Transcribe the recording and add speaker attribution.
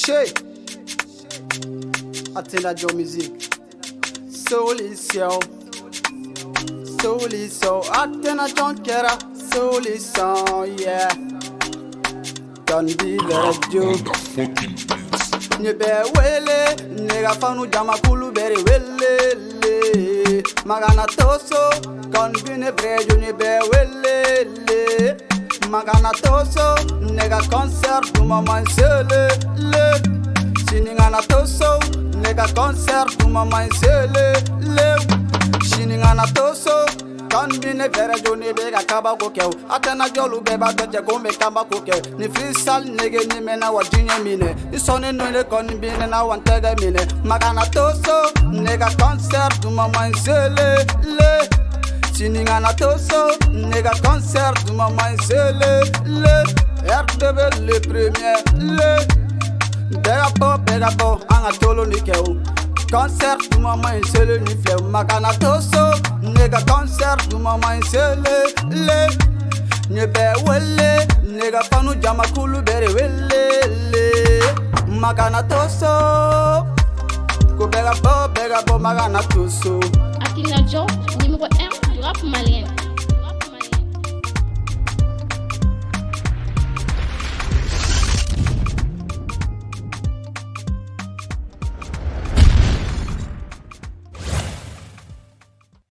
Speaker 1: Shit. Atena Music. Solution. Solution. Atena John kɛra solution, yeah. Don B radio. Ne bɛ wele, ne ka fanu jamakulu bɛ de wele le. Magana toso, Don B ne vrai ne bɛ wele le. Magana toso, ne ka concert duma man sele le. Sini ŋana toso, ne ka concert duma man sele le. Sini ŋana toso, Don B ne vrai jo ne bɛ ka kabako kɛ o. A tɛna jɔlu bɛɛ b'a dɔn cɛ ko n bɛ kabako kɛ. Ni freestyle nege ni mɛna wa diɲɛ minɛ. Ni sɔnni nu ne kɔni bi ne na wa n tɛgɛ minɛ. Magana toso, ne ka concert duma man sele le. Sini ŋana toso, ne ka concert duma man sele le. RDV le premier le. Bɛɛ ka bɔ, bɛɛ ka bɔ, an ka tolo ni kɛ o. Concert duma man ɲi sele ni filɛ o. Magana toso, ne ka concert duma man ɲi sele le. Ne bɛ wele, ne ka fanu jamakulu bɛ de wele le. Magana toso, ko bɛɛ ka bɔ, bɛɛ ka bɔ, magana toso.
Speaker 2: Akina Joe, numéro 1 du rap malien.